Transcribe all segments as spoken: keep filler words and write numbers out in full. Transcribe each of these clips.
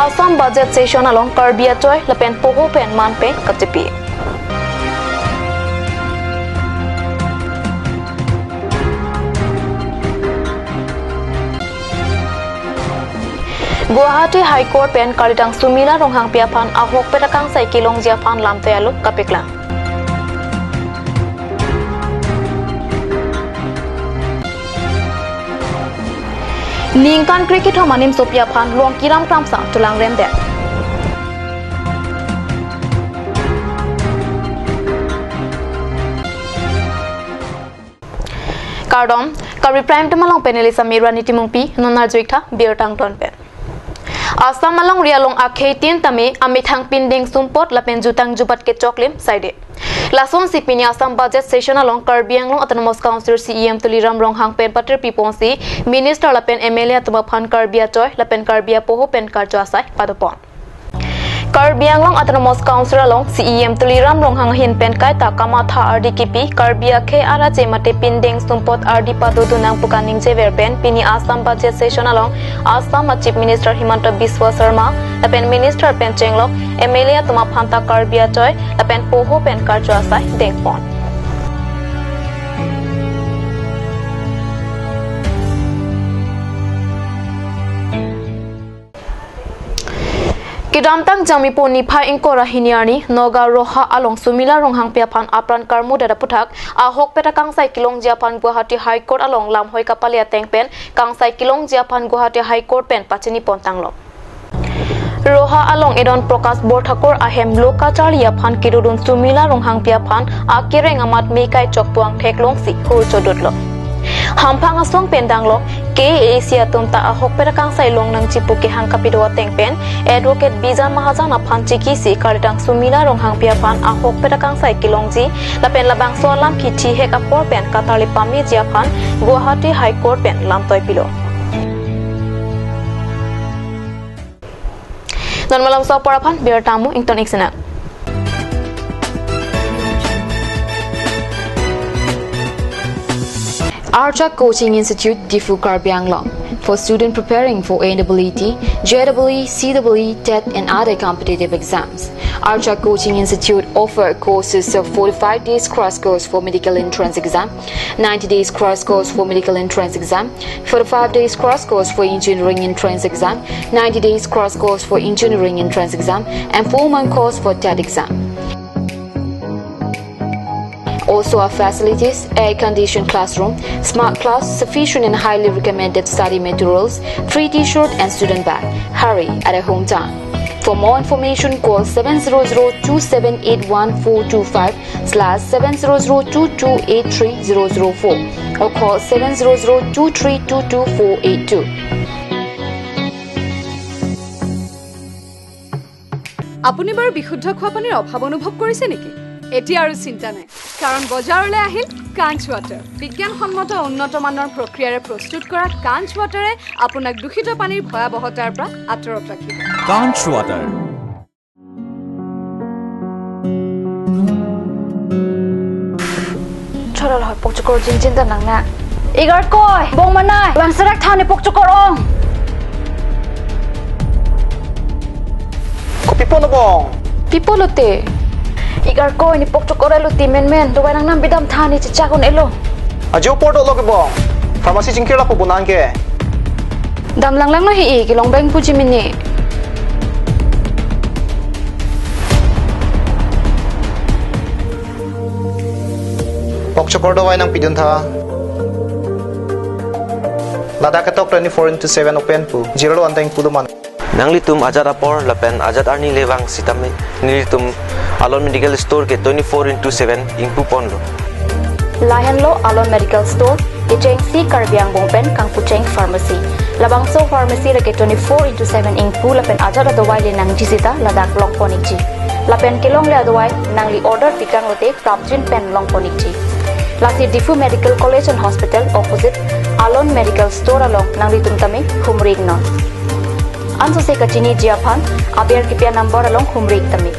Assam budget session along Karbi achoi lapen poho pen man pen kachepi. Guwahati High Court pen kalitang Sumila Ronghangpi aphan ahokpet akangsai kelongji aphan lamthe alo kapeklang. Ningkan krekethom animsopi aphan Longkiram Kramsa tulang remdet. Kardom, Karbi Prime Time along panelist Amir Rani Timungpi, non arjuik tha birta angton pen. Assam alongri along akhei tin tame amethang pindeng sumpot lapen jutang jubat kechoklim saide. Lasonsi pini Assam budget session along Karbi Anglong Autonomous Council C E M Tuliram Ronghang pen patirpi ponsi Minister lapen M L A atum aphan Karbi achoi lapen Karbi apoho pen karcho asai padopon. Karbi Anglong Autonomous Council along C E M Tuliram Ronghang ahin pen kaita kamatha ardi kipi Karbi akhei araje mate pindeng sumpot ardi padodun nangpu kaningjever pen pini Assam budget session along Assam a Chief Minister Himanta Biswa Sarma lapen Minister pen chenglok M L A atum aphan ta Karbi achoi lapen poho pen karcho asai dengpon. Kedamtang Jangmipo niphai ingkoi ra hini arni Nagaon Roha along Sumila Ronghangpi aphan apran karmu dada aputhak ahokpet akangsai kelongji aphan Guwahati High Court along lamhoi kapale ateng pen kangsai kelongji aphan Guwahati High Court pen pachini pon tanglo. Roha along edon Prakash Borthakur ahem lo kacharli aphan kedodun Sumila Ronghangpi aphan akereng amat mekai chokpuang theklongsi hur chodutlo. Hamphang asong pen danglo K A A C atum ta ahokpet akangsai longnangji pu kehang kapido ateng pen Advocate Bijan Mahajan aphan chikisi kalitang Sumila Ronghangpi aphan ahokpet akangsai kelongji lapen labangso alam kithi hek apor pen katarli pameji aphan Guwahati High Court pen lamtoi pilo. Non malomso apor aphan birta mo ington ik sinang. Archa Coaching Institute, Diphu, Karbi Anglong. For student preparing for N E E, J E E, C E E, TET and other competitive exams, Archa Coaching Institute offer courses of forty-five days crash course for medical entrance exam, ninety days crash course for medical entrance exam, forty-five days crash course for engineering entrance exam, ninety days crash course for engineering entrance exam, and four-month course for TET exam. Also our facilities, air-conditioned classroom, smart class, sufficient and highly recommended study materials, free T-shirt and student bag. Hurry at a hometown. For more information, call seven zero zero two seven eight one four two five slash seven zero zero two two eight three zero zero four or call seven zero zero two three two two four eight two. আপুনি বাৰু বিশুদ্ধ খোৱা পানীৰ অভাৱ অনুভৱ কৰিছে নেকি? এতিয়া আৰু চিন্তা নাই, কাৰণ বজাৰলৈ আহিল কাঞ্চ ৱাটাৰ। বিজ্ঞানসন্মত উন্নত মানৰ প্ৰক্ৰিয়াৰে প্ৰস্তুত কৰা কাঞ্চ ৱাটাৰে আপোনাক দূষিত পানীৰ ভয়াৱহতাৰ পৰা আঁতৰত ৰাখিব। Kanch Water. Chorol hoi pokchokor jinjin ta nang na. Igarkoi, bong manai, bang serak tha ne pokchokor ong. Kopi pulo bong? Pi pulo te? Igarkoi ne pokchokor elo ti menmen, dawai nangnam bidam tha ne chechak un-elo. Ajo apor dolo ke bong. Pharmacy chingkir lapu bonang ke. Dam langlanglo he-i, kelong bang puji mini. Pokchokor dawai nangpidun tha. Ladak ketok twenty-four into seven open pu. Zero lo anteng pulo man. Nanglitum ajat apor lapen ajat arni le vang sitame nelitum Alon Medical Store ke twenty-four into seven ingpu ponlo. Lahenlo Alon Medical Store, kechengsi Karbi angbong pen kangpucheng pharmacy. Labangso pharmacy lake twenty-four into seven ingpu lapen ajat adawai le nangji sita ladak longpon ikji. Lapen kelongle adawai nangli order pikang lote prapjin pen longpon ikji. Lasi Diphu Medical College and Hospital opposite Alon Medical Store along nanglitum tame humri iknon. Ansose kachiniji aphan aber kipi a-number along humri ik tame.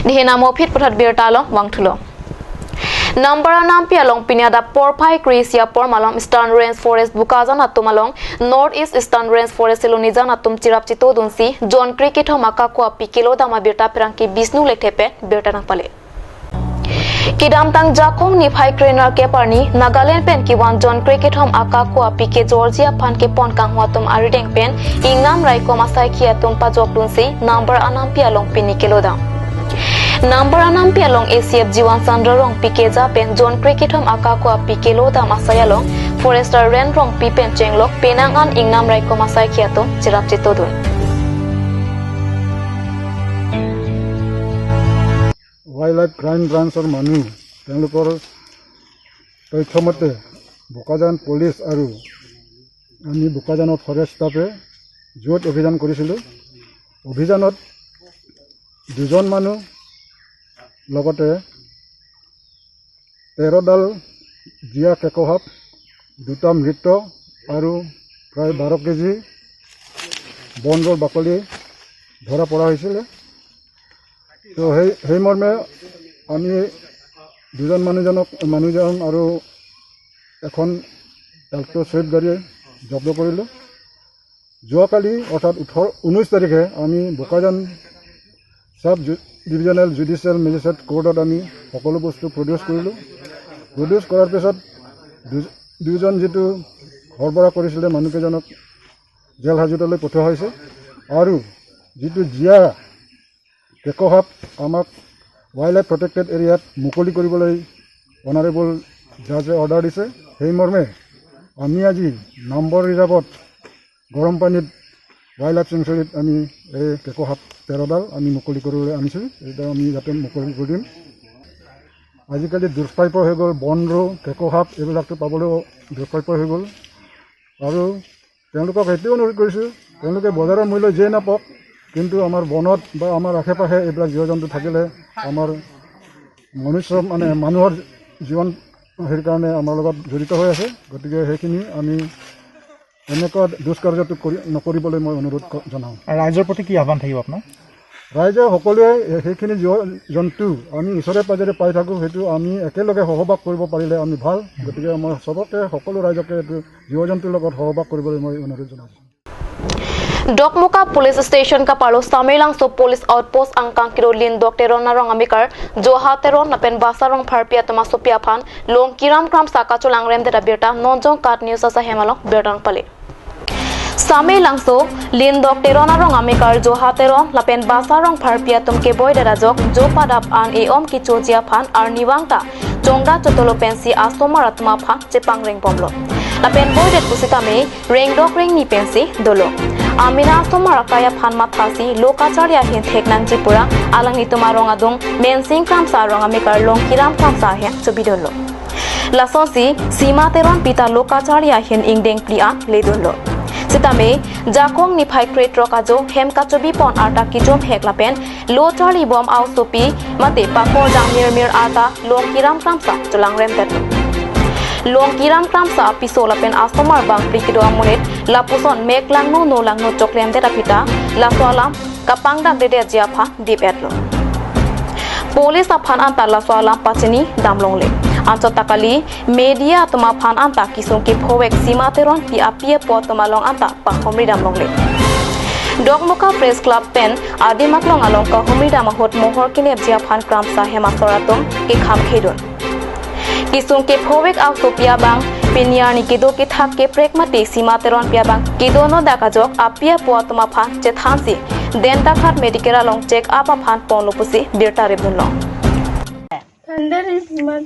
Dihena mo phit puthot birta along vangthulo. Nambar anampi along pini adap porphai kre-isi apor malom Eastern Range Forest Bokajan atum along North East Eastern Range Forest Silonijan atum chirap chito dunsi jonkre kethom akako api kelodam abirta pherangke Bishnu Lekthe pen birta nangpale. Kedamtang Jakhong niphai krenerkep arni Nagaland pen kevan jonkre kethom akako api kejorji aphan kepon kanghu atum arideng pen ingnam raikom asaikhi atum pajok dunsi nambar anampi along pini kelodam. Nambar anampi along A C F Jiwan Chandra Rongpi keja pen jonkre kethom akako api kelodam asai along Forester Ren Rongpi pen chenglok penang an ingnam raikom asaikhi atum chirap chito dun. Wildlife Crime Branchৰ মানুহ তেওঁলোকৰ তথ্য মতে বোকাজান পুলিচ আৰু আমি বোকাজানৰ ফৰেষ্ট ষ্টাফে যুঁৱত অভিযান কৰিছিলোঁ। অভিযানত দুজন মানুহ লগতে তেৰডাল জিয়া কেকোসাপ, দুটা মৃত আৰু প্ৰায় বাৰ কেজি বনৰৰ বাকলি ধৰা পৰা হৈছিলে। তো সেই সেই মৰ্মে আমি দুজন মানুহজনক মানুহজন আৰু এখন এল্টো ছুইফ্ট গাড়ী জব্দ কৰিলোঁ। যোৱাকালি অৰ্থাৎ ওঠৰ ঊনৈছ তাৰিখে আমি বোকাজান ছাব জু- ডিভিজনেল জুডিচিয়েল মেজিষ্ট্ৰেট কোৰ্টত আমি সকলো বস্তু প্ৰডিউচ কৰিলোঁ। প্ৰডিউচ কৰাৰ পিছত দু- দুজন যিটো সৰবৰাহ কৰিছিলে মানুহকেইজনক জেল হাজোতলৈ পঠোৱা হৈছে আৰু যিটো জিয়া কেকোসাপ আমাক ৱাইল্ড লাইফ প্ৰটেক্টেড এৰিয়াত মুকলি কৰিবলৈ অনাৰেবল জাজে অৰ্ডাৰ দিছে। সেই মৰ্মে আমি আজি নাম্বৰ ৰিজাৰ্ভত গৰম পানীত ৱাইল্ড লাইফ চেংচুৰীত আমি এই কেকোসাপ তেৰডাল আমি মুকলি কৰিবলৈ আনিছোঁ। এইটো আমি ইয়াতে মুকলি কৰি দিম। আজিকালি দুষ্প্ৰাপ্য হৈ গ'ল, বনৰৌ, কেকোসাপ এইবিলাকতো পাবলৈও দুষ্প্ৰাপ্য হৈ গ'ল। আৰু তেওঁলোকক এইটোৱে অনুৰোধ কৰিছোঁ, তেওঁলোকে বজাৰৰ মূল্য যিয়ে নাপাওক, কিন্তু আমাৰ বনত বা আমাৰ আশে পাশে এইবিলাক জীৱ জন্তু থাকিলে আমাৰ মনুষ্য মানে মানুহৰ জীৱন হেৰিৰ কাৰণে আমাৰ লগত জড়িত হৈ আছে। গতিকে সেইখিনি আমি এনেকুৱা দুষ্কাৰ্যটো কৰি নকৰিবলৈ মই অনুৰোধ ক- জনাওঁ। ৰাইজৰ প্ৰতি কি আহ্বান থাকিব আপোনাৰ? ৰাইজে সকলোৱে সেইখিনি জীৱ জন্তু আমি ওচৰে পাজৰে পাই থাকোঁ, সেইটো আমি একেলগে সহবাস কৰিব পাৰিলে আমি ভাল। গতিকে মই চবকে সকলো ৰাইজকে এইটো জীৱ জন্তুৰ লগত সহবাস কৰিবলৈ মই অনুৰোধ জনাইছোঁ। Dokmoka Police Station kaparlo Samelangso Police Outpost angkang kedo Lindok Teron arong amekar Joha Teron lapen Basa Rongpharpi atum asopi aphan Longkiram Kramsa kacholangrem det abirta Nonjong Kat News asahem along birta nangpale. Samelangso Lindok Teron arong amekar Joha Teron lapen Basa Rongpharpi atum keboi det ajok jo padap an e-om kechoji aphan arnivang ta chongda chotolo pensi asomar atum aphan chepangreng bomlo. Lapen boi det pusitame rengdok rengni pensi dolo. Amena asomar akai aphan mathasi lo kacharli ahin thek nangji pura alanglitum arong adung Mensing Kramsa arong amekar Longkiram Kramsa ahin chobidunlo. Lasonsi Sima Teronpi ta lo kacharli ahin ingdeng phli an ledunlo. Sitame Jakhong niphai krethrok ajo hem kachobi pon arta kejum hek lapen lo charli bom aosopi mate pakor jang mirmir arta Longkiram Kramsa cholangrem detlo. Longkiram Kramsa apiso lapen asomar bangphli kedo amonit lapuson mek langno no langno choklem det aphi ta laso alam kapangdam det detji aphan dip etlo. Police aphan anta laso alam pachini damlongle. Anchot ta kali media atum aphan anta kesung kephovek Sima Teronpi api apo atum along anta pahomri damlongle. Dokmoka Press Club pen adim aklong along kahomri dam ahut mohor kenepji aphan Kramsa hem asor atum kekham khedun. Kesung kephovek aosopi abang pini arni kedo kethak keprek mate Sima Teronpi abang kedo nodak ajok api apo atum aphan chethansi Dentaghat Medical along check up aphan ponlo pusi birta ripdunlo. Thanda ri pura,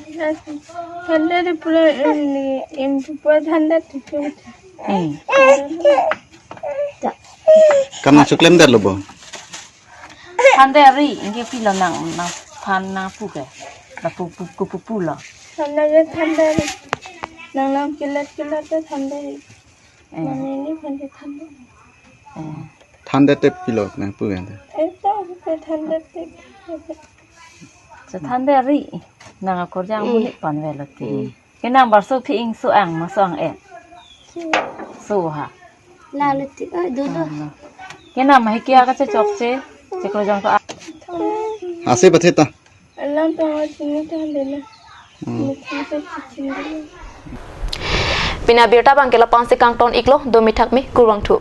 thanda ri pura, em, em, pura thanda tutu. Hmm. Kam nangchoklem detlo bo? Thanda ri, ingke pilo nang, nang phan nangpu ke. Lapu pu, ku pu pulo. Thanda ri, thanda ri. Nang nang kilat kilat ke thanda ri. Eh. Mami ini phan ke thanda. Eh. Thanda te pilo nangpu ke ante. Eh, to ke thanda te. Sa thanda ri. Nang akorjang Hmm. Bulik pan velo ti. Hmm. Ke nang barso phi ingso ang, maso ang eh. So ha. Lalu ti, eh, dulu. Ke nang mahi kia kachechokche, chekrojang to a- Ase pathe ta. Alam tong sini tong dulu. Pini abirta abangke lapu-ansi kangton iklo, domi thakmi, kurvangthu.